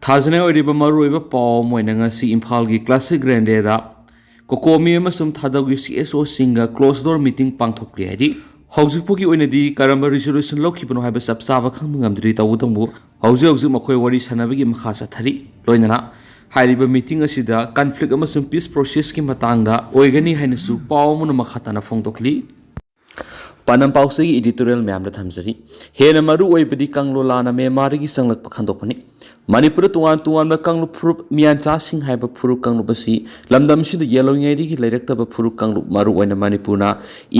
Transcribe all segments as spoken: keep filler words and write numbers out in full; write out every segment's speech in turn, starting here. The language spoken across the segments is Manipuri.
ꯊꯥꯖꯅꯤꯡꯉꯥꯏ ꯑꯣꯏꯔꯤꯕ ꯃꯔꯨꯑꯣꯏꯕ ꯄꯥꯎ ꯑꯃ ꯑꯣꯏꯅ ꯉꯁꯤ ꯏꯝꯐꯥꯜꯒꯤ ꯀ꯭ꯂꯥꯁꯤꯛ ꯒ꯭ꯔꯦꯟꯗꯦꯗ ꯀꯣꯀꯣꯃꯤ ꯑꯃꯁꯨꯡ ꯊꯥꯗꯧꯒꯤ ꯁꯤ ꯑꯦꯁ ꯑꯣꯁꯤꯡꯒ ꯀ꯭ꯂꯣꯁ ꯗꯣꯔ ꯃꯤꯇꯤꯡ ꯄꯥꯡꯊꯣꯛꯂꯤ ꯍꯥꯏꯔꯤ꯫ ꯍꯧꯖꯤꯛ ꯐꯥꯎꯒꯤ ꯑꯣꯏꯅꯗꯤ ꯀꯔꯝꯕ ꯔꯤꯖꯣꯂꯨꯁꯟ ꯂꯧꯈꯤꯕꯅꯣ ꯍꯥꯏꯕ ꯆꯞ ꯆꯥꯕ ꯈꯪꯕ ꯉꯝꯗ꯭ꯔꯤ꯫ ꯇꯧꯕꯇꯕꯨ ꯍꯧꯖꯤꯛ ꯍꯧꯖꯤꯛ ꯃꯈꯣꯏ ꯋꯥꯔꯤ ꯁꯥꯟꯅꯕꯒꯤ ꯃꯈꯥ ꯆꯠꯊꯔꯤ꯫ ꯂꯣꯏꯅꯅ ꯍꯥꯏꯔꯤꯕ ꯃꯤꯇꯤꯡ ꯑꯁꯤꯗ ꯀꯟꯐ꯭ꯂꯤꯛ ꯑꯃꯁꯨꯡ ꯄꯤꯁ ꯄ꯭ꯔꯣꯁꯦꯁꯀꯤ ꯃꯇꯥꯡꯗ ꯑꯣꯏꯒꯅꯤ ꯍꯥꯏꯅꯁꯨ ꯄꯥꯎ ꯑꯃꯅ ꯃꯈꯥ ꯇꯥꯅ ꯐꯣꯡꯗꯣꯛꯂꯤ꯫ ꯄꯥꯟꯗꯝ ꯄꯥꯎꯆꯦꯒꯤ ꯏꯗꯤꯇꯣꯔꯤꯌꯦꯜ ꯃꯌꯥꯝꯗ ꯊꯝꯖꯔꯤ꯫ ꯍꯦꯟꯅ ꯃꯔꯨ ꯑꯣꯏꯕꯗꯤ ꯀꯪꯂꯣꯂꯥꯅ ꯃ꯭ꯌꯥꯟꯃꯥꯔꯗꯒꯤ ꯆꯪꯂꯛꯄ ꯈꯟꯗꯣꯛꯄꯅꯤ꯫ ꯃꯅꯤꯄꯨꯔꯗ ꯇꯣꯉꯥꯟ ꯇꯣꯉꯥꯟꯕ ꯀꯥꯡꯂꯨꯞ ꯐꯨꯔꯨꯞ ꯃꯤꯌꯥꯟꯆꯥꯁꯤꯡ ꯍꯥꯏꯕ ꯐꯨꯔꯨꯞ ꯀꯥꯡꯂꯨꯞ ꯑꯁꯤ ꯂꯝꯗꯝ ꯑꯁꯤꯗ ꯌꯦꯜꯂꯣꯏꯉꯩꯗꯒꯤ ꯂꯩꯔꯛꯇꯕ ꯐꯨꯔꯨꯞ ꯀꯥꯡꯂꯨꯞ, ꯃꯔꯨꯑꯣꯏꯅ ꯃꯅꯤꯄꯨꯔꯅ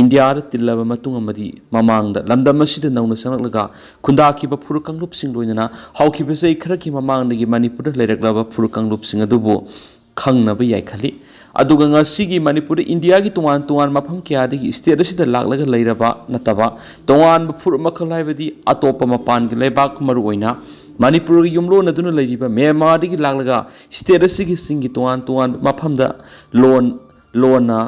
ꯏꯟꯗꯤꯌꯥꯗ ꯇꯤꯜꯂꯕ ꯃꯇꯨꯡ ꯑꯃꯗꯤ ꯃꯃꯥꯡꯗ ꯂꯝꯗꯝ ꯑꯁꯤꯗ ꯅꯧꯅ ꯆꯪꯂꯛꯂꯒ ꯈꯨꯟꯗꯥꯈꯤꯕ ꯐꯨꯔꯨꯞ ꯀꯥꯡꯂꯨꯞꯁꯤꯡ, ꯂꯣꯏꯅꯅ ꯍꯧꯈꯤꯕ ꯆꯍꯤ ꯈꯔꯒꯤ ꯃꯃꯥꯡꯗꯒꯤ ꯃꯅꯤꯄꯨꯔꯗ ꯂꯩꯔꯛꯂꯕ ꯐꯨꯔꯨꯞ ꯀꯥꯡꯂꯨꯞꯁꯤꯡ ꯑꯗꯨꯕꯨ ꯈꯪꯅꯕ ꯌꯥꯏꯈꯜꯂꯤ꯫ ꯑꯗꯨꯒ ꯉꯁꯤꯒꯤ ꯃꯅꯤꯄꯨꯔꯗ ꯏꯟꯗꯤꯌꯥꯒꯤ ꯇꯣꯉꯥꯟ ꯇꯣꯉꯥꯟꯕ ꯃꯐꯝ ꯀꯌꯥꯗꯒꯤ ꯁ꯭ꯇꯦꯠ ꯑꯁꯤꯗ ꯂꯥꯛꯂꯒ ꯂꯩꯔꯕ ꯅꯠꯇꯕ ꯇꯣꯉꯥꯟꯕ ꯐꯨꯔꯨꯞ ꯃꯈꯜ, ꯍꯥꯏꯕꯗꯤ ꯑꯇꯣꯞꯄ ꯃꯄꯥꯟꯒꯤ ꯂꯩꯕꯥꯛ, ꯃꯔꯨꯑꯣꯏꯅ ꯃꯅꯤꯄꯨꯔꯒ ꯌꯨꯝꯂꯣꯟꯅꯗꯨꯅ ꯂꯩꯔꯤꯕ ꯃ꯭ꯌꯥꯟꯃꯥꯔꯗꯒꯤ ꯂꯥꯛꯂꯒ ꯁ꯭ꯇꯦꯠ ꯑꯁꯤꯒꯤ ꯆꯤꯡꯒꯤ ꯇꯣꯉꯥꯟ ꯇꯣꯉꯥꯟꯕ ꯃꯐꯝꯗ ꯂꯣꯟ, ꯂꯣꯟꯅ,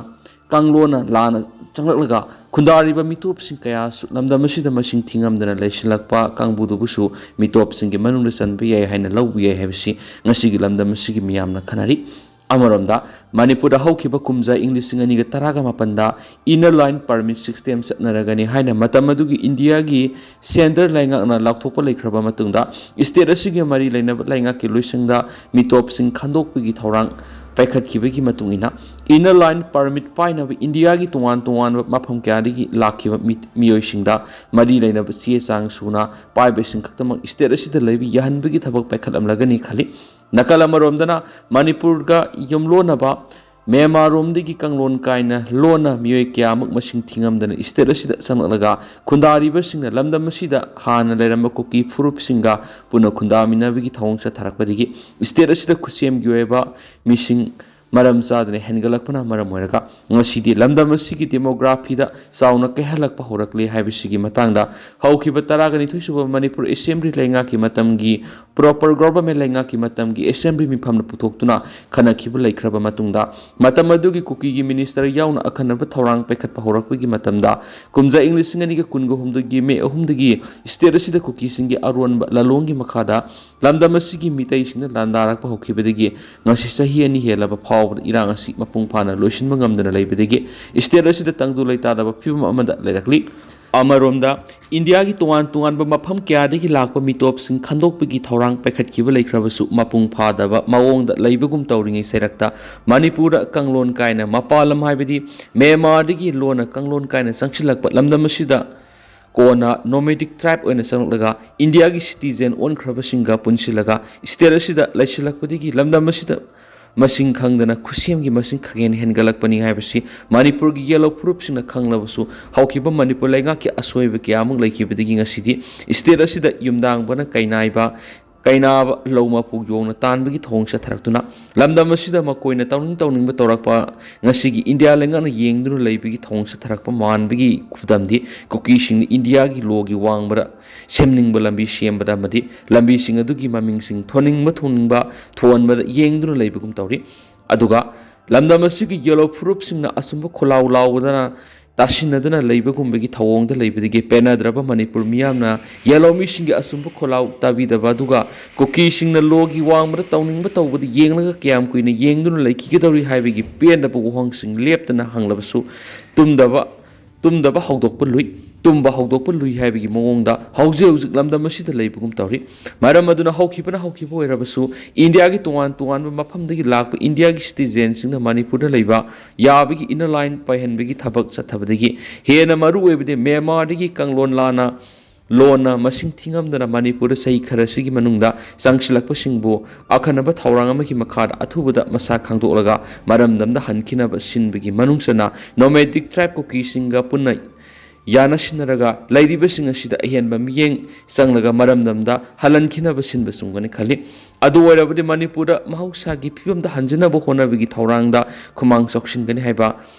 ꯀꯥꯡꯂꯣꯟꯅ ꯂꯥꯟꯅ ꯆꯪꯂꯛꯂꯒ ꯈꯨꯟꯗꯥꯔꯤꯕ ꯃꯤꯇꯣꯞꯁꯤꯡ ꯀꯌꯥꯁꯨ ꯂꯝꯗꯝ ꯑꯁꯤꯗ ꯃꯁꯤꯡ ꯊꯤꯉꯝꯗꯅ ꯂꯩꯁꯤꯜꯂꯛꯄ ꯀꯥꯡꯕꯨꯗꯨꯕꯨꯁꯨ ꯃꯤꯇꯣꯞꯁꯤꯡꯒꯤ ꯃꯅꯨꯡꯗ ꯆꯟꯕ ꯌꯥꯏ ꯍꯥꯏꯅ ꯂꯧꯕ ꯌꯥꯏ ꯍꯥꯏꯕꯁꯤ ꯉꯁꯤꯒꯤ ꯂꯝꯗꯝ ꯑꯁꯤꯒꯤ ꯃꯤꯌꯥꯝꯅ ꯈꯟꯅꯔꯤ꯫ ꯑꯃꯔꯣꯝꯗ, ꯃꯅꯤꯄꯨꯔꯗ ꯍꯧꯈꯤꯕ ꯀꯨꯝꯖꯥ ꯏꯪ ꯂꯤꯁꯤꯡ ꯑꯅꯤꯒ ꯇꯔꯥꯒ ꯃꯥꯄꯟꯗ Inner Line Permit System ꯆꯠꯅꯔꯒꯅꯤ ꯍꯥꯏꯅ ꯃꯇꯝ ꯑꯗꯨꯒꯤ ꯏꯟꯗꯤꯌꯥꯒꯤ ꯁꯦꯟꯇꯔ ꯂꯩꯉꯥꯛꯅ ꯂꯥꯎꯊꯣꯛꯄ ꯂꯩꯈ꯭ꯔꯕ ꯃꯇꯨꯡꯗ, ꯁ꯭ꯇꯦꯠ ꯑꯁꯤꯒꯤ ꯃꯔꯤ ꯂꯩꯅꯕ ꯂꯩꯉꯥꯛꯀꯤ ꯂꯣꯏꯁꯪꯗ ꯃꯤꯇꯣꯞꯁꯤꯡ ꯈꯟꯗꯣꯛꯄꯒꯤ ꯊꯧꯔꯥꯡ ꯄꯥꯏꯈꯠꯈꯤꯕꯒꯤ ꯃꯇꯨꯡ ꯏꯟꯅ, Inner Line Permit ꯄꯥꯏꯅꯕ ꯏꯟꯗꯤꯌꯥꯒꯤ ꯇꯣꯉꯥꯟ ꯇꯣꯉꯥꯟꯕ ꯃꯐꯝ ꯀꯌꯥꯗꯒꯤ ꯂꯥꯛꯈꯤꯕ ꯃꯤ-, ꯃꯤꯑꯣꯏꯁꯤꯡꯗ ꯃꯔꯤ ꯂꯩꯅꯕ ꯆꯦ ꯆꯥꯡ ꯁꯨꯅ ꯄꯥꯏꯕꯁꯤꯡ ꯈꯛꯇꯃꯛ ꯁ꯭ꯇꯦꯠ ꯑꯁꯤꯗ ꯂꯩꯕ ꯌꯥꯍꯟꯕꯒꯤ ꯊꯕꯛ ꯄꯥꯏꯈꯠꯂꯝꯂꯒꯅꯤ ꯈꯜꯂꯤ꯫ ꯅꯥꯀꯜ ꯑꯃꯔꯣꯝꯗꯅ, ꯃꯅꯤꯄꯨꯔꯒ ꯌꯨꯝꯂꯣꯟꯅꯕ ꯃ꯭ꯌꯥꯟꯃꯥꯔꯔꯣꯝꯗꯒꯤ ꯀꯥꯡꯂꯣꯟ ꯀꯥꯏꯅ ꯂꯣꯟꯅ ꯃꯤꯑꯣꯏ ꯀꯌꯥꯃꯨꯛ ꯃꯁꯤꯡ ꯊꯤꯉꯝꯗꯅ ꯁ꯭ꯇꯦꯠ ꯑꯁꯤꯗ ꯆꯪꯂꯛꯂꯒ ꯈꯨꯟꯗꯥꯔꯤꯕꯁꯤꯡꯅ ꯂꯝꯗꯝ ꯑꯁꯤꯗ ꯍꯥꯟꯅ ꯂꯩꯔꯝꯕ ꯀꯨꯀꯤ ꯐꯨꯔꯨꯞꯁꯤꯡꯒ ꯄꯨꯟꯅ ꯈꯨꯟꯗꯥꯃꯤꯟꯅꯕꯒꯤ ꯊꯧꯑꯣꯡ ꯆꯠꯊꯔꯛꯄꯗꯒꯤ ꯁ꯭ꯇꯦꯠ ꯑꯁꯤꯗ ꯈꯨꯠꯁꯦꯝꯒꯤ ꯑꯣꯏꯕ ꯃꯤꯁꯤꯡ ꯃꯔꯝ ꯆꯥꯗꯅ ꯍꯦꯟꯒꯠꯂꯛꯄꯅ ꯃꯔꯝ ꯑꯣꯏꯔꯒ ꯉꯁꯤꯗꯤ ꯂꯝꯗꯝ ꯑꯁꯤꯒꯤ ꯗꯦꯃꯣꯒ꯭ꯔꯥꯐꯤꯗ ꯆꯥꯎꯅ ꯀꯥꯏꯍꯜꯂꯛꯄ ꯍꯧꯔꯛꯂꯦ ꯍꯥꯏꯕꯁꯤꯒꯤ ꯃꯇꯥꯡꯗ ꯍꯧꯈꯤꯕ ꯇꯔꯥꯒ ꯅꯤꯊꯣꯏ ꯁꯨꯕ ꯃꯅꯤꯄꯨꯔ ꯑꯦꯁꯦꯝꯕ꯭ꯂꯤ ꯂꯩꯉꯥꯛꯀꯤ ꯃꯇꯝꯒꯤ, ꯄ꯭ꯔꯣꯄꯔ ꯒꯣꯚꯔꯟꯃꯦꯟ ꯂꯩꯉꯥꯛꯀꯤ ꯃꯇꯝꯒꯤ ꯑꯦꯁꯦꯝꯕ꯭ꯂꯤ ꯃꯤꯐꯝꯅ ꯄꯨꯊꯣꯛꯇꯨꯅ ꯈꯟꯅꯈꯤꯕ ꯂꯩꯈ꯭ꯔꯕ ꯃꯇꯨꯡꯗ, ꯃꯇꯝ ꯑꯗꯨꯒꯤ ꯀꯨꯀꯤꯒꯤ ꯃꯤꯅꯤꯁꯇꯔ ꯌꯥꯎꯅ ꯑꯈꯟꯅꯕ ꯊꯧꯔꯥꯡ ꯄꯥꯏꯈꯠꯄ ꯍꯧꯔꯛꯄꯒꯤ ꯃꯇꯝꯗ, ꯀꯨꯝꯖꯥ ꯏꯪ ꯂꯤꯁꯤꯡ ꯑꯅꯤꯒ ꯀꯨꯟꯒ ꯍꯨꯝꯗꯣꯏꯒꯤ ꯃꯦ ꯑꯍꯨꯝꯗꯒꯤ ꯁ꯭ꯇꯦꯠ ꯑꯁꯤꯗ ꯀꯨꯀꯤꯁꯤꯡꯒꯤ ꯑꯔꯣꯟꯕ ꯂꯥꯂꯣꯡꯒꯤ ꯃꯈꯥꯗ ꯂꯝꯗꯝ ꯑꯁꯤꯒꯤ ꯃꯤꯇꯩꯁꯤꯡꯅ ꯂꯥꯟꯗꯥꯔꯛꯄ ꯍꯧꯈꯤꯕꯗꯒꯤ ꯉꯁꯤ ꯆꯍꯤ ꯑꯅꯤ ꯍꯦꯜꯂꯕ ꯐꯥꯎꯕꯗ ꯏꯔꯥꯡ ꯑꯁꯤ ꯃꯄꯨꯡ ꯐꯥꯅ ꯂꯣꯏꯁꯤꯟꯕ ꯉꯝꯗꯅ ꯂꯩꯕꯗꯒꯤ state ꯑꯁꯤꯗ ꯇꯪꯗꯨ ꯂꯩꯇꯥꯗꯕ ꯐꯤꯕꯝ ꯑꯃꯗ ꯂꯩꯔꯛꯂꯤ꯫ ꯑꯃꯔꯣꯝꯗ, ꯏꯟꯗꯤꯌꯥꯒꯤ ꯇꯣꯉꯥꯟ ꯇꯣꯉꯥꯟꯕ ꯃꯐꯝ ꯀꯌꯥꯗꯒꯤ ꯂꯥꯛꯄ ꯃꯤꯇꯣꯞꯁꯤꯡ ꯈꯟꯗꯣꯛꯄꯒꯤ ꯊꯧꯔꯥꯡ ꯄꯥꯏꯈꯠꯈꯤꯕ ꯂꯩꯈ꯭ꯔꯕꯁꯨ, ꯃꯄꯨꯡ ꯐꯥꯗꯕ ꯃꯑꯣꯡꯗ ꯂꯩꯕꯒꯨꯝ ꯇꯧꯔꯤꯉꯩ ꯁꯩꯔꯛꯇ ꯃꯅꯤꯄꯨꯔꯗ ꯀꯥꯡꯂꯣꯟ ꯀꯥꯏꯅ ꯃꯄꯥꯟ ꯂꯝ, ꯍꯥꯏꯕꯗꯤ ꯃ꯭ꯌꯥꯟꯃꯥꯔꯗꯒꯤ ꯂꯣꯟꯅ ꯀꯥꯡꯂꯣꯟ ꯀꯥꯏꯅ ꯆꯪꯁꯤꯜꯂꯛꯄ, ꯂꯝꯗꯝ ꯑꯁꯤꯗ ꯀꯣꯟꯅ nomadic tribe ꯑꯣꯏꯅ ꯆꯪꯂꯛꯂꯒ ꯏꯟꯗꯤꯌꯥꯒꯤ citizen ꯑꯣꯟꯈ꯭ꯔꯕꯁꯤꯡꯒ ꯄꯨꯟꯁꯤꯜꯂꯒ state ꯑꯁꯤꯗ ꯂꯩꯁꯤꯜꯂꯛꯄꯗꯒꯤ ꯂꯝꯗꯝ ꯑꯁꯤꯗ ꯃꯁꯤꯡ ꯈꯪꯗꯅ ꯈꯨꯠꯁꯦꯝꯒꯤ ꯃꯁꯤꯡ ꯈꯪꯍꯦꯟ ꯍꯦꯟꯒꯠꯂꯛꯄꯅꯤ ꯍꯥꯏꯕꯁꯤ ꯃꯅꯤꯄꯨꯔꯒꯤ ꯌꯦꯜꯂꯣ ꯐꯨꯔꯨꯞꯁꯤꯡꯅ ꯈꯪꯂꯕꯁꯨ, ꯍꯧꯈꯤꯕ ꯃꯅꯤꯄꯨꯔ ꯂꯩꯉꯥꯛꯀꯤ ꯑꯁꯣꯏꯕ ꯀꯌꯥꯃꯨꯛ ꯂꯩꯈꯤꯕꯗꯒꯤ ꯉꯁꯤꯗꯤ state ꯑꯁꯤꯗ ꯌꯨꯝꯗꯥꯡꯕꯅ ꯀꯩꯅꯥꯏꯕ, ꯀꯩꯅꯥꯕ ꯂꯧ ꯃꯄꯨ ꯌꯣꯡꯅ ꯇꯥꯟꯕꯒꯤ ꯊꯧꯑꯣꯡ ꯆꯠꯊꯔꯛꯇꯨꯅ ꯂꯝꯗꯝ ꯑꯁꯤꯗ ꯃꯈꯣꯏꯅ ꯇꯧꯅꯤꯡ ꯇꯧꯅꯤꯡꯕ ꯇꯧꯔꯛꯄ, ꯉꯁꯤꯒꯤ ꯏꯟꯗꯤꯌꯥ ꯂꯩꯉꯥꯛꯅ ꯌꯦꯡꯗꯨꯅ ꯂꯩꯕꯒꯤ ꯊꯧꯑꯣꯡ ꯆꯠꯊꯔꯛꯄ ꯃꯥꯟꯕꯒꯤ ꯈꯨꯗꯝꯗꯤ ꯀꯨꯀꯤꯁꯤꯡꯅ ꯏꯟꯗꯤꯌꯥꯒꯤ ꯂꯣꯒꯤ ꯋꯥꯡꯃꯗ ꯁꯦꯝꯅꯤꯡꯕ ꯂꯝꯕꯤ ꯁꯦꯝꯕꯗ ꯑꯃꯗꯤ ꯂꯝꯕꯤꯁꯤꯡ ꯑꯗꯨꯒꯤ ꯃꯃꯤꯡꯁꯤꯡ ꯊꯣꯟꯅꯤꯡꯕ ꯊꯣꯟꯕꯗ ꯌꯦꯡꯗꯨꯅ ꯂꯩꯕꯒꯨꯝ ꯇꯧꯔꯤ꯫ ꯑꯗꯨꯒ ꯂꯝꯗꯝ ꯑꯁꯤꯒꯤ ꯌꯦꯜꯂꯣ ꯐꯨꯔꯨꯞꯁꯤꯡꯅ ꯑꯆꯨꯝꯕ ꯈꯣꯜꯂꯥꯎ ꯂꯥꯎꯗꯅ ꯇꯥꯁꯤꯟꯅꯗꯨꯅ ꯂꯩꯕꯒꯨꯝꯕꯒꯤ ꯊꯧꯑꯣꯡꯗ ꯂꯩꯕꯗꯒꯤ ꯄꯦꯟꯅꯗ꯭ꯔꯕ ꯃꯅꯤꯄꯨꯔ ꯃꯤꯌꯥꯝꯅ ꯌꯦꯜꯂꯣ ꯃꯤꯁꯤꯡꯒꯤ ꯑꯆꯨꯝꯕ ꯈꯣꯜꯂꯥꯎ ꯇꯥꯕꯤꯗꯕ ꯑꯗꯨꯒ ꯀꯨꯀꯤꯁꯤꯡꯅ ꯂꯣꯒꯤ ꯋꯥꯡꯃꯗ ꯇꯧꯅꯤꯡꯕ ꯇꯧꯕꯗ ꯌꯦꯡꯂꯒ ꯀꯌꯥꯝ ꯀꯨꯏꯅ ꯌꯦꯡꯗꯨꯅ ꯂꯩꯈꯤꯒꯗꯧꯔꯤ ꯍꯥꯏꯕꯒꯤ ꯄꯦꯟꯗꯕ ꯋꯥꯍꯪꯁꯤꯡ ꯂꯦꯞꯇꯅ ꯍꯪꯂꯕꯁꯨ ꯇꯨꯝꯗꯕ ꯇꯨꯝꯗꯕ ꯍꯧꯗꯣꯛꯄ ꯂꯨꯏ, ꯇꯨꯝꯕ ꯍꯧꯗꯣꯛꯄ ꯂꯨꯏ ꯍꯥꯏꯕꯒꯤ ꯃꯑꯣꯡꯗ ꯍꯧꯖꯤꯛ ꯍꯧꯖꯤꯛ ꯂꯝꯗꯝ ꯑꯁꯤꯗ ꯂꯩꯕꯒꯨꯝ ꯇꯧꯔꯤ꯫ ꯃꯔꯝ ꯑꯗꯨꯅ ꯍꯧꯈꯤꯕꯅ ꯍꯧꯈꯤꯕ ꯑꯣꯏꯔꯕꯁꯨ, ꯏꯟꯗꯤꯌꯥꯒꯤ ꯇꯣꯉꯥꯟ ꯇꯣꯉꯥꯟꯕ ꯃꯐꯝꯗꯒꯤ ꯂꯥꯛꯄ ꯏꯟꯗꯤꯌꯥꯒꯤ citizenꯁꯤꯡꯅ ꯃꯅꯤꯄꯨꯔꯗ ꯂꯩꯕ ꯌꯥꯕꯒꯤ inner line ꯄꯥꯏꯍꯟꯕꯒꯤ ꯊꯕꯛ ꯆꯠꯊꯕꯗꯒꯤ ꯍꯦꯟꯅ ꯃꯔꯨ ꯑꯣꯏꯕꯗꯤ ꯃ꯭ꯌꯥꯟꯃꯥꯔꯗꯒꯤ ꯀꯥꯡꯂꯣꯟ ꯂꯥꯟꯅ ꯂꯣꯟꯅ ꯃꯁꯤꯡ ꯊꯤꯉꯝꯗꯅ ꯃꯅꯤꯄꯨꯔꯗ ꯆꯍꯤ ꯈꯔꯁꯤꯒꯤ ꯃꯅꯨꯡꯗ ꯆꯪꯁꯤꯜꯂꯛꯄꯁꯤꯡꯕꯨ ꯑꯈꯟꯅꯕ ꯊꯧꯔꯥꯡ ꯑꯃꯒꯤ ꯃꯈꯥꯗ ꯑꯊꯨꯕꯗ ꯃꯁꯥ ꯈꯪꯗꯣꯛꯂꯒ ꯃꯔꯝꯗꯝꯗ ꯍꯟꯈꯤꯅꯕ ꯁꯤꯟꯕꯒꯤ ꯃꯅꯨꯡ ꯆꯟꯅ nomadic tribe ꯀꯨꯀꯤꯁꯤꯡꯒ ꯄꯨꯟꯅ ꯌꯥꯅꯁꯤꯟꯅꯔꯒ ꯂꯩꯔꯤꯕꯁꯤꯡ ꯑꯁꯤꯗ ꯑꯍꯦꯟꯕ ꯃꯤꯠꯌꯦꯡ ꯆꯪꯂꯒ ꯃꯔꯝꯗꯝꯗ ꯍꯜꯍꯟꯈꯤꯅꯕ ꯁꯤꯟꯕ ꯆꯨꯝꯒꯅꯤ ꯈꯜꯂꯤ꯫ ꯑꯗꯨ ꯑꯣꯏꯔꯕꯗꯤ ꯃꯅꯤꯄꯨꯔꯗ ꯃꯍꯧꯁꯥꯒꯤ ꯐꯤꯕꯝꯗ ꯍꯟꯖꯅꯕ ꯍꯣꯠꯅꯕꯒꯤ ꯊꯧꯔꯥꯡꯗ ꯈꯨꯃꯥꯡ ꯆꯥꯎꯁꯤꯟꯒꯅꯤ ꯍꯥꯏꯕ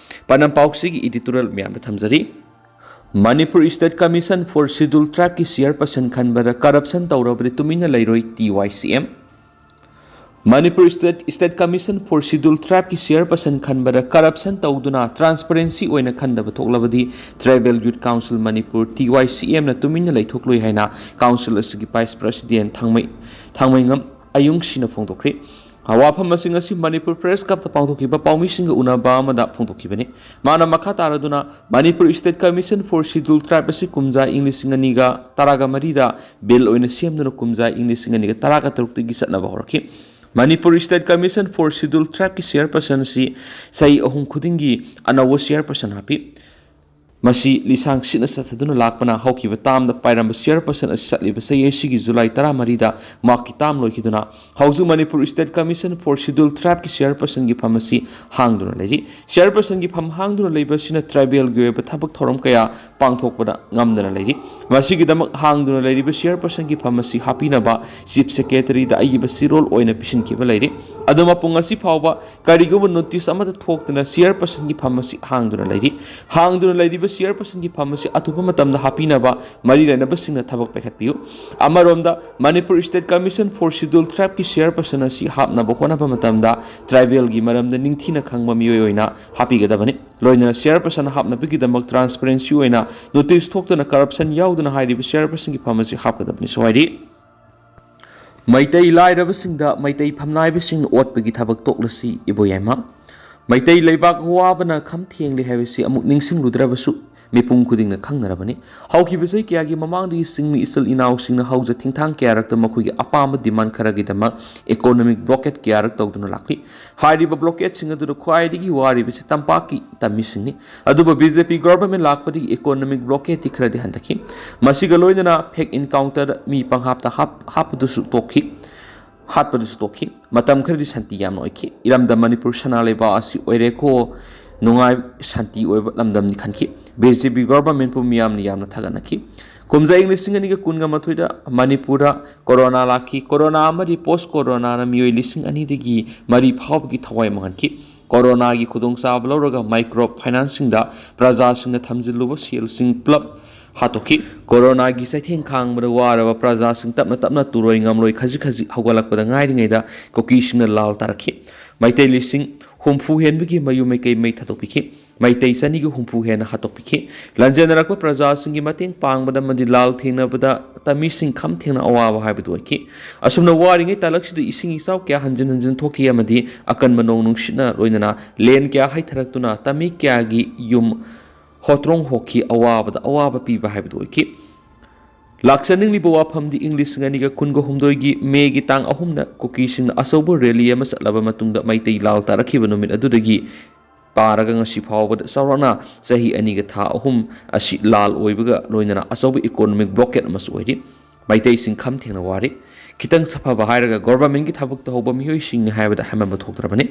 ꯄꯥꯎꯅꯝ ꯄꯥꯎꯆꯦꯒꯤ editorial ꯃꯌꯥꯝꯗ ꯊꯝꯖꯔꯤ꯫ Manipur State Commission for Scheduled Tribeꯀꯤ chairperson ꯈꯟꯕꯗ corruption ꯇꯧꯔꯕꯗꯤ ꯇꯨꯃꯤꯟꯅ ꯂꯩꯔꯣꯏ, T Y C M꯫ Manipur State, State Commission for Scheduled Tribe ꯀꯤ chairperson ꯈꯟꯕꯗ corruption ꯇꯧꯗꯨꯅ transparency ꯑꯣꯏꯅ ꯈꯟꯗꯕ ꯊꯣꯛꯂꯕꯗꯤ Tribal Youth Council Manipur, T Y C M ꯅ ꯇꯨꯃꯤꯟꯅ ꯂꯩꯊꯣꯛꯂꯣꯏ ꯍꯥꯏꯅ council ꯑꯁꯤꯒꯤ vice president ꯊꯥꯡꯃꯩ-, ꯊꯥꯡꯃꯩꯉꯝ ꯑꯌꯨꯡꯁꯤꯅ ꯐꯣꯡꯗꯣꯛꯈ꯭ꯔꯤ꯫ ꯋꯥꯐꯝ ꯑꯁꯤꯡ ꯑꯁꯤ Manipur Press Club ꯇ ꯄꯥꯡꯊꯣꯛꯈꯤꯕ ꯄꯥꯎꯃꯤꯁꯤꯡꯒ ꯎꯅꯕ ꯑꯃꯗ ꯐꯣꯡꯗꯣꯛꯈꯤꯕꯅꯤ꯫ ꯃꯥꯅ ꯃꯈꯥ ꯇꯥꯔꯗꯨꯅ Manipur State Commission for Scheduled Tribe ꯑꯁꯤ ꯀꯨꯝꯖꯥ ꯏꯪ ꯂꯤꯁꯤꯡ ꯑꯅꯤꯒ ꯇꯔꯥꯒ ꯃꯔꯤꯗ bill ꯑꯣꯏꯅ ꯁꯦꯝꯗꯨꯅ ꯀꯨꯝꯖꯥ ꯏꯪ ꯂꯤꯁꯤꯡ ꯑꯅꯤꯒ ꯇꯔꯥꯒ ꯇꯔꯨꯛꯇꯒꯤ ꯆꯠꯅꯕ ꯍꯧꯔꯛꯈꯤ꯫ Manipur State Commission for Scheduled Tribe ꯀꯤ chairperson ꯑꯁꯤ ꯆꯍꯤ ꯑꯍꯨꯝ ꯈꯨꯗꯤꯡꯒꯤ ꯑꯅꯧꯕ chairperson ꯍꯥꯞꯄꯤ꯫ ꯃꯁꯤ ꯂꯤꯁꯥꯡ ꯁꯤꯠꯅ ꯆꯠꯊꯗꯨꯅ ꯂꯥꯛꯄꯅ ꯍꯧꯈꯤꯕ term ꯗ ꯄꯥꯏꯔꯝꯕ chairperson ꯑꯁꯤ ꯆꯠꯂꯤꯕ ꯆꯍꯤ ꯑꯁꯤꯒꯤ ꯖꯨꯂꯥꯏ ꯇꯔꯥꯃꯔꯤꯗ ꯃꯍꯥꯛꯀꯤ term ꯂꯣꯏꯈꯤꯗꯨꯅ ꯍꯧꯖꯤꯛ Manipur State Commission for Scheduled Tribe ꯀꯤ chairperson ꯒꯤ ꯐꯝ ꯑꯁꯤ ꯍꯥꯡꯗꯨꯅ ꯂꯩꯔꯤ꯫ Chairperson ꯒꯤ ꯐꯝ ꯍꯥꯡꯗꯨꯅ ꯂꯩꯕ ꯑꯁꯤꯅ tribal ꯒꯤ ꯑꯣꯏꯕ ꯊꯕꯛ ꯊꯧꯔꯝ ꯀꯌꯥ ꯄꯥꯡꯊꯣꯛꯄꯗ ꯉꯝꯗꯅ ꯂꯩꯔꯤ꯫ ꯃꯁꯤꯒꯤꯗꯃꯛ ꯍꯥꯡꯗꯨꯅ ꯂꯩꯔꯤꯕ chairperson ꯒꯤ ꯐꯝ ꯑꯁꯤ ꯍꯥꯞꯄꯤꯅꯕ Chief Secretary ꯗ ꯑꯏꯕ ꯆꯦꯔꯣꯜ ꯑꯣꯏꯅ ꯄꯤꯁꯤꯟꯈꯤꯕ ꯂꯩꯔꯤ꯫ ꯑꯗꯨ ꯃꯄꯨꯡ ꯑꯁꯤ ꯐꯥꯎꯕ ꯀꯔꯤꯒꯨꯝꯕ notice ꯑꯃꯠꯇ ꯊꯣꯛꯇꯅ chairperson ꯒꯤ ꯐꯝ ꯑꯁꯤ ꯍꯥꯡꯗꯨꯅ ꯂꯩꯔꯤ꯫ ꯍꯥꯡꯗꯨꯅ ꯂꯩꯔꯤꯕ chairperson ꯒꯤ ꯐꯝ ꯑꯁꯤ ꯑꯊꯨꯕ ꯃꯇꯝꯗ ꯍꯥꯞꯄꯤꯅꯕ ꯃꯔꯤ ꯂꯩꯅꯕꯁꯤꯡꯅ ꯊꯕꯛ ꯄꯥꯏꯈꯠꯄꯤꯌꯨ꯫ ꯑꯃꯔꯣꯝꯗ, Manipur State Commission for Scheduled Tribe ꯀꯤ chairperson ꯑꯁꯤ ꯍꯥꯞꯅꯕ ꯍꯣꯠꯅꯕ ꯃꯇꯝꯗ tribal ꯒꯤ ꯃꯔꯝꯗ ꯅꯤꯡꯊꯤꯅ ꯈꯪꯕ ꯃꯤꯑꯣꯏ ꯑꯣꯏꯅ ꯍꯥꯞꯄꯤꯒꯗꯕꯅꯤ꯫ ꯂꯣꯏꯅꯅ chairperson ꯍꯥꯞꯅꯕꯒꯤꯗꯃꯛ transparency ꯑꯣꯏꯅ notice ꯊꯣꯛꯇꯅ corruption ꯌꯥꯎꯗꯅ ꯍꯥꯏꯔꯤꯕ chairperson ꯒꯤ ꯐꯝ ꯑꯁꯤ ꯍꯥꯞꯀꯗꯕꯅꯤꯁꯨ ꯍꯥꯏꯔꯤ꯫ ꯃꯩꯇꯩ ꯂꯥꯏꯔꯕꯁꯤꯡꯗ ꯃꯩꯇꯩ ꯐꯝꯅꯥꯏꯕꯁꯤꯡꯅ ꯑꯣꯠꯄꯒꯤ ꯊꯕꯛ ꯇꯣꯛꯂꯁꯤ ꯏꯕꯣꯌꯥꯏꯃ꯫ ꯃꯩꯇꯩ ꯂꯩꯕꯥꯛ ꯑꯋꯥꯕꯅ ꯈꯝ ꯊꯦꯡꯂꯦ ꯍꯥꯏꯕꯁꯤ ꯑꯃꯨꯛ ꯅꯤꯡꯁꯤꯡꯂꯨꯗ꯭ꯔꯕꯁꯨ ꯃꯤꯄꯨꯝ ꯈꯨꯗꯤꯡꯅ ꯈꯪꯅꯔꯕꯅꯤ꯫ ꯍꯧꯈꯤꯕ ꯆꯍꯤ ꯀꯌꯥꯒꯤ ꯃꯃꯥꯡꯗꯒꯤ ꯆꯤꯡꯃꯤ ꯏꯆꯤꯜ ꯏꯅꯥꯎꯁꯤꯡꯅ ꯍꯧꯖ ꯊꯤꯡꯊꯥꯡ ꯀꯌꯥꯔꯛꯇ ꯃꯈꯣꯏꯒꯤ ꯑꯄꯥꯝꯕ demand ꯈꯔꯒꯤꯗꯃꯛ economic blockade ꯀꯌꯥꯔꯛ ꯇꯧꯗꯨꯅ ꯂꯥꯛꯂꯤ꯫ ꯍꯥꯏꯔꯤꯕ blockade ꯁꯤꯡ ꯑꯗꯨꯗ ꯈ꯭ꯋꯥꯏꯗꯒꯤ ꯋꯥꯔꯤꯕꯁꯤ ꯇꯝꯄꯥꯛꯀꯤ ꯇꯝꯃꯤꯁꯤꯡꯅꯤ꯫ ꯑꯗꯨꯕꯨ B J P government ꯂꯥꯛꯄꯗꯒꯤ economic blockade ꯇꯤ ꯈꯔꯗꯤ ꯍꯟꯊꯈꯤ꯫ ꯃꯁꯤꯒ ꯂꯣꯏꯅꯅ fake encounter ꯗ ꯃꯤ ꯄꯪꯍꯥꯞꯇ ꯍꯥꯞ-, ꯍꯥꯞꯄꯗꯨꯁꯨ ꯇꯣꯛꯈꯤ꯫ ꯍꯥꯠꯄꯗꯨꯁꯨ ꯇꯣꯛꯈꯤ꯫ ꯃꯇꯝ ꯈꯔꯗꯤ ꯁꯥꯟꯇꯤ ꯌꯥꯝꯅ ꯑꯣꯏꯈꯤ꯫ ꯏꯔꯝꯗꯝ ꯃꯅꯤꯄꯨꯔ ꯁꯅꯥ ꯂꯩꯕꯥꯛ ꯑꯁꯤ ꯑꯣꯏꯔꯦꯀꯣ, ꯅꯨꯡꯉꯥꯏ, ꯁꯥꯟꯇꯤ ꯑꯣꯏꯕ ꯂꯝꯗꯝꯅꯤ ꯈꯟꯈꯤ꯫ B J P government ꯄꯨ ꯃꯤꯌꯥꯝꯅ ꯌꯥꯝꯅ ꯊꯥꯒꯠꯅꯈꯤ꯫ ꯀꯨꯝꯖꯥ ꯏꯪ ꯂꯤꯁꯤꯡ ꯑꯅꯤꯒ ꯀꯨꯟꯒ ꯃꯥꯊꯣꯏꯗ ꯃꯅꯤꯄꯨꯔꯗ corona ꯂꯥꯛꯈꯤ꯫ Corona ꯑꯃꯗꯤ post corona ꯅ ꯃꯤꯑꯣꯏ ꯂꯤꯁꯤꯡ ꯑꯅꯤꯗꯒꯤ ꯃꯔꯤ ꯐꯥꯎꯕꯒꯤ ꯊꯋꯥꯏ ꯃꯥꯡꯍꯟꯈꯤ꯫ Corona ꯒꯤ ꯈꯨꯗꯣꯡꯆꯥꯕ ꯂꯧꯔꯒ micro finance ꯁꯤꯡꯗ ꯄ꯭ꯔꯖꯥꯁꯤꯡꯅ ꯊꯝꯖꯤꯜꯂꯨꯕ ꯁꯦꯜꯁꯤꯡ ꯄꯨꯂꯞ ꯍꯥꯠꯇꯣꯛꯈꯤ꯫ ꯀꯣꯔꯣꯅꯥꯒꯤ ꯆꯩꯊꯦꯡ ꯈꯥꯡꯕꯗ ꯋꯥꯔꯕ ꯄ꯭ꯔꯖꯥꯁꯤꯡ ꯇꯞꯅ ꯇꯞꯅ ꯇꯨꯔꯣꯏ ꯉꯝꯂꯣꯏ ꯈꯖꯤꯛ ꯈꯖꯤꯛ ꯍꯧꯒꯠꯂꯛꯄꯗ ꯉꯥꯏꯔꯤꯉꯩꯗ ꯀꯨꯀꯤꯁꯤꯡꯅ ꯂꯥꯜ ꯇꯥꯔꯛꯈꯤ꯫ ꯃꯩꯇꯩ ꯂꯤꯁꯤꯡ ꯍꯨꯝꯐꯨ ꯍꯦꯟꯕꯒꯤ ꯃꯌꯨꯝ ꯃꯩꯀꯩ ꯃꯩ ꯊꯥꯗꯣꯛꯄꯤꯈꯤ꯫ ꯃꯩꯇꯩ ꯆꯅꯤꯒ ꯍꯨꯝꯐꯨ ꯍꯦꯟꯅ ꯍꯥꯠꯇꯣꯛꯄꯤꯈꯤ꯫ ꯂꯥꯟꯖꯦꯟꯅꯔꯛꯄ ꯄ꯭ꯔꯖꯥꯁꯤꯡꯒꯤ ꯃꯇꯦꯡ ꯄꯥꯡꯕꯗ ꯑꯃꯗꯤ ꯂꯥꯜ ꯊꯦꯡꯅꯕꯗ ꯇꯃꯤꯁꯤꯡ ꯈꯝ ꯊꯦꯡꯅ ꯑꯋꯥꯕ ꯍꯥꯏꯕꯗꯨ ꯑꯣꯏꯈꯤ꯫ ꯑꯁꯨꯝꯅ ꯋꯥꯔꯤꯉꯩ ꯇꯥꯂꯛꯁꯤꯗ ꯏꯁꯤꯡ ꯏꯆꯥꯎ ꯀꯌꯥ ꯍꯟꯖꯤꯟ ꯍꯟꯖꯤꯟ ꯊꯣꯛꯈꯤ ꯑꯃꯗꯤ ꯑꯀꯟꯕ ꯅꯣꯡ ꯅꯨꯡꯁꯤꯠꯅ ꯂꯣꯏꯅꯅ ꯂꯦꯟ ꯀꯌꯥ ꯍꯩꯊꯔꯛꯇꯨꯅ ꯇꯃꯤ ꯀꯌꯥꯒꯤ ꯌꯨꯝ ꯍꯣꯇ꯭ꯔꯣꯡ ꯍꯣꯛꯈꯤ꯫ ꯑꯋꯥꯕꯗ ꯑꯋꯥꯕ ꯄꯤꯕ ꯍꯥꯏꯕꯗꯨ ꯑꯣꯏꯈꯤ꯫ ꯂꯥꯛꯆꯅꯤꯡꯂꯤꯕ ꯋꯥꯐꯝꯗꯤ ꯏꯪ ꯂꯤꯁꯤꯡ ꯑꯅꯤꯒ ꯀꯨꯟꯒ ꯍꯨꯝꯗꯣꯏꯒꯤ ꯃꯦꯒꯤ ꯇꯥꯡ ꯑꯍꯨꯝꯗ ꯀꯨꯀꯤꯁꯤꯡꯅ ꯑꯆꯧꯕ ꯔꯦꯂꯤ ꯑꯃ ꯆꯠꯂꯕ ꯃꯇꯨꯡꯗ ꯃꯩꯇꯩ ꯂꯥꯜ ꯇꯥꯔꯛꯈꯤꯕ ꯅꯨꯃꯤꯠ ꯑꯗꯨꯗꯒꯤ ꯄꯥꯔꯒ ꯉꯁꯤ ꯐꯥꯎꯕꯗ ꯆꯥꯎꯔꯥꯛꯅ ꯆꯍꯤ ꯑꯅꯤꯒ ꯊꯥ ꯑꯍꯨꯝ ꯑꯁꯤ ꯂꯥꯜ ꯑꯣꯏꯕꯒ ꯂꯣꯏꯅꯅ ꯑꯆꯧꯕ ꯏꯀꯣꯅꯣꯃꯤꯛ ꯕ꯭ꯂꯣꯀꯦꯠ ꯑꯃꯁꯨ ꯑꯣꯏꯔꯤ꯫ ꯃꯩꯇꯩꯁꯤꯡ ꯈꯝ ꯊꯦꯡꯅ ꯋꯥꯔꯤ꯫ ꯈꯤꯇꯪ ꯁꯥꯐꯕ ꯍꯥꯏꯔꯒ ꯒꯣꯚꯔꯟꯃꯦꯟꯠꯀꯤ ꯊꯕꯛ ꯇꯧꯍꯧꯕ ꯃꯤꯑꯣꯏꯁꯤꯡꯅꯤ ꯍꯥꯏꯕꯗ ꯍꯥꯏꯃꯟꯕ ꯊꯣꯛꯇ꯭ꯔꯕꯅꯤ꯫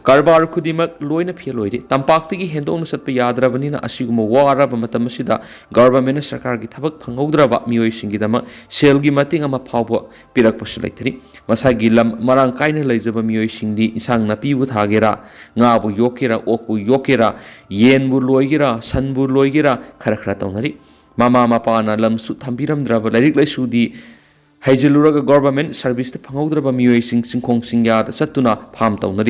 ꯀꯔꯕꯥꯔ ꯈꯨꯗꯤꯡꯃꯛ ꯂꯣꯏꯅ ꯐꯦꯜ ꯑꯣꯏꯔꯤ꯫ ꯇꯝꯄꯥꯛꯇꯒꯤ ꯍꯦꯟꯗꯣꯛꯅ ꯆꯠꯄ ꯌꯥꯗ꯭ꯔꯕꯅꯤꯅ ꯑꯁꯤꯒꯨꯝꯕ ꯋꯥꯔꯕ ꯃꯇꯝ ꯑꯁꯤꯗ ꯒꯣꯚꯔꯟꯃꯦꯟꯠꯅ ꯁꯔꯀꯥꯔꯒꯤ ꯊꯕꯛ ꯐꯪꯍꯧꯗ꯭ꯔꯕ ꯃꯤꯑꯣꯏꯁꯤꯡꯒꯤꯗꯃꯛ ꯁꯦꯜꯒꯤ ꯃꯇꯦꯡ ꯑꯃ ꯐꯥꯎꯕ ꯄꯤꯔꯛꯄꯁꯨ ꯂꯩꯇꯔꯤ꯫ ꯃꯁꯥꯒꯤ ꯂꯝ ꯃꯔꯥꯡ ꯀꯥꯏꯅ ꯂꯩꯖꯕ ꯃꯤꯑꯣꯏꯁꯤꯡꯗꯤ ꯏꯟꯁꯥꯡ ꯅꯥꯄꯤꯕꯨ ꯊꯥꯒꯦꯔꯥ, ꯉꯥꯕꯨ ꯌꯣꯛꯀꯦꯔꯥ, ꯑꯣꯛꯄꯨ ꯌꯣꯛꯀꯦꯔꯥ, ꯌꯦꯟꯕꯨ ꯂꯣꯏꯒꯦꯔꯥ, ꯁꯟꯕꯨ ꯂꯣꯏꯒꯦꯔꯥ, ꯈꯔ ꯈꯔ ꯇꯧꯅꯔꯤ꯫ ꯃꯃꯥ ꯃꯄꯥꯅ ꯂꯝꯁꯨ ꯊꯝꯕꯤꯔꯝꯗ꯭ꯔꯕ, ꯂꯥꯏꯔꯤꯛ ꯂꯥꯏꯁꯨꯗꯤ ꯍꯩꯖꯤꯜꯂꯨꯔꯒ ꯒꯣꯚꯔꯟꯃꯦꯟꯠ ꯁꯔꯚꯤꯁꯇ ꯐꯪꯍꯧꯗ꯭ꯔꯕ ꯃꯤꯑꯣꯏꯁꯤꯡ ꯆꯤꯡꯈꯣꯡ ꯆꯤꯡꯌꯥꯗ ꯆꯠꯇꯨꯅ ꯐꯥꯔꯝ ꯇꯧꯅꯔꯤ